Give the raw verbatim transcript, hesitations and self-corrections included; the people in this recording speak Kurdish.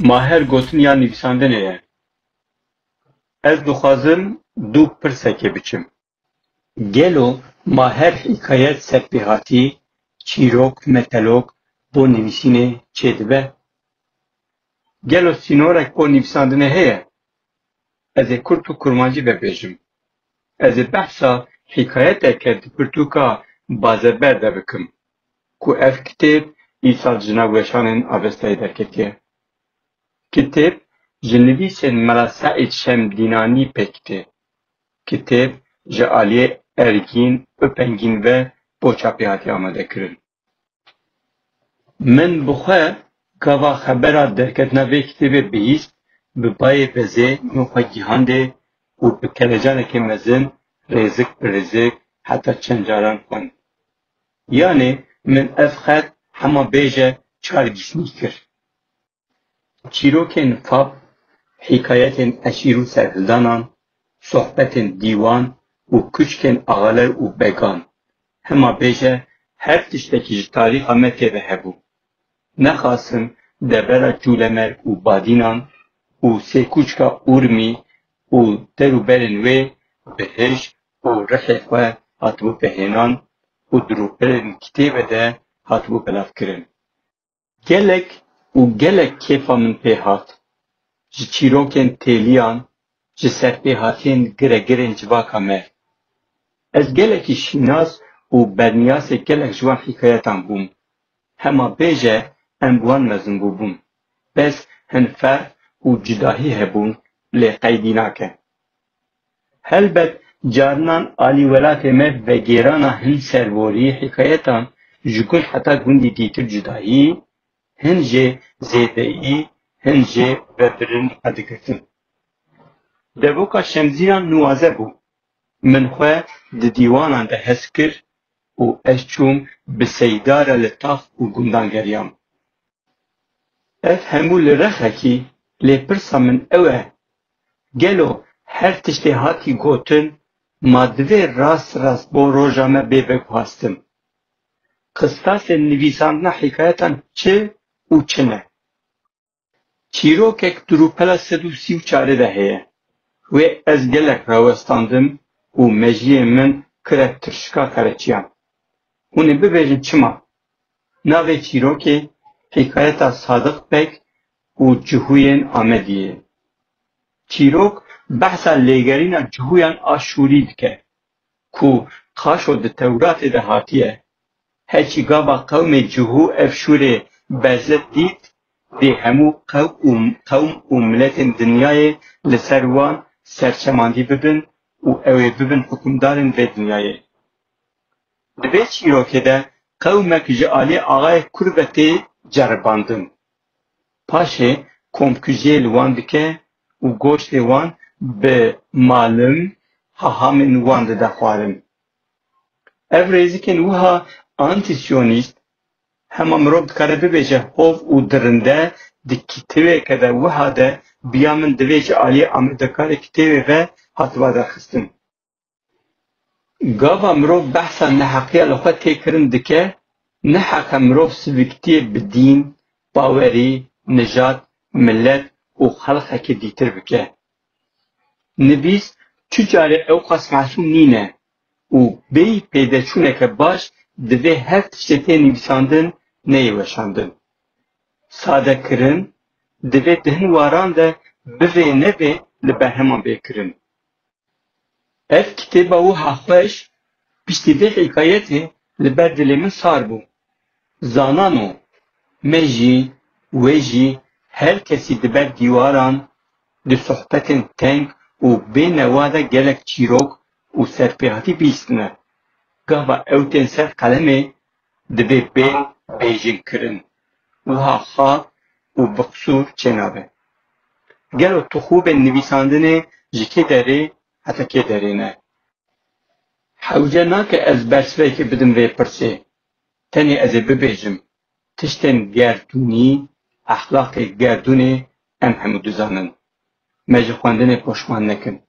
Ma her gotin ya nivîsandinê ye. Ez dixwazim dû pirsekê biçim. Gelo ma her hîkayet serpêhatî, çîrok, metelok bo nivîsînê çêdibe? Gelo sînorek bo nivîsandinê heye? Ez ê kurt û kurmancî vebêjim. Ez ê behsa hîkayeteke di pirtûka Bazeber de bikim, ku ev kitêb îsal ji nav weşanên Avestayê derketiye. Kitêb ji nivîsên Mela Seîd Şemdînanî pêk tê. Kitêb ji aliyê Ergîn Ipengîn ve bo çapê hatiye amadekirin. Min bi xwe gava xebera derketina vê kitêbê bihîst, bi bayê bezê min xwe gihandê û bi kelecanekê mezin rêzik bi rêzik heta çend caran xwend. Yanê min ev xet hema bêje çar gîsnî kir. Çîrokên fab, hîkayetên eşîr û serhildanan, sohbetên dîwan û kuçkên axaler û began, hema bêje her tiştekî ji tarîxa me tê ve hebû. Nexasim devera Cûlemer û Badînan û sê kuçka Urmî û der û berên wê bi hij û rihê xwe hatibû vehênan û di rûpelên kitêbe de hatibû belavkirin. Gelek û gelek kêfa min pê hat. Ji çîrokên têliyan, ji serpêhatiyên giregirên civaka me. Ez gelekî şînas û berniyasê gelek ji wan hîkayetan bûm. Hema bêje em bi wan mezin bûbûn. Bes hin ferq û cudahî hebûn, lê qeydî nake. Helbet carinan alî welatê me vegêrana hin serborî hîkayetan ji gund heta gundî dîtir cudahî, hin jê zêdeyî, hin jê vebirin radigirtin. Devoka Şemzînan nuwaze bû. Min xwe di dîwanan de hez kir û ez çûm bi seyda re li tax û gundan geriyam. Ev hemû li rexekî, lê pirsa min ew e, gelo her tiştê hatî gotin, ma divê rast rast bo roja me bê veguhastin? Qistasên nivîsandina hîkayetan çi û çi ne? Çîrokek di rûpela sed û sî û çarê de heye. Wê ez gelek rawestandim û mejiyê min kire tirşika qereçiyan. Hûn ê bibêjin çima? Navê çîrokê Hîkayeta Sadiq Beg û Cihûyên Amediyê. Çîrok behsa lêgerîna cihûyan a şûrî dike, ku qaşo di Tewratê de hatiye. Heçî gava qewmê cihû ev şûrê bezet dît, dê hemû qew û, qewm û miletên dinyayê li ser wan serçemandî bibin û ew ê bibin hukimdarên vê dinyayê. Di vê çîrokê de qewmek ji alî axayê Kurve tê ceribandin. Paşê komkujiyê li wan dike û goştê wan bi malim hahamên wan dide xwarin. Ev rêzikên wiha antîsiyonîst, hema mirov dikare bibêje hov û dirinde, di kitêbeke de wiha de bi ya min divê ji aliyê amadekarê kitêbê ve hatiba derxistin. Gava mirov behsa neheqiya li xwe tê kirin dike, neheq e mirov siviktiyê bi dîn, bawerî, nijad, milet û xelqekî dîtir bike. Nivîs çi carê ewqas masûm nîne û bêyî pêdeçûneke baş divê her tiştê tê nivîsandin neyê weşandin. Sadekirin divê di hin waran de bivê nevê li berheman bê kirin. Ev kitêba wiha xweş piştî vê hîkayetê li ber dilê min sar bû. Zanano, me jî, wê jî, her kesî di ber dîwaran, di sohbetên teng û bê newa de gelek çîrok û serpêhatî bihîstine. Gava ew tên ser qelemê, divê bên bêjin kirin. Wiha xav û bi qisûr çênabe. Gelo tixûbên nivîsandinê ji kê derê heta kê derê ne? Hewce nake ez bersivekê bidim vê pirsê. Tenê ez ê bibêjim, tiştên gerdûnî, exlaqê gerdûnê em hemû dizanin. Me ji xwendinê poşman nekin.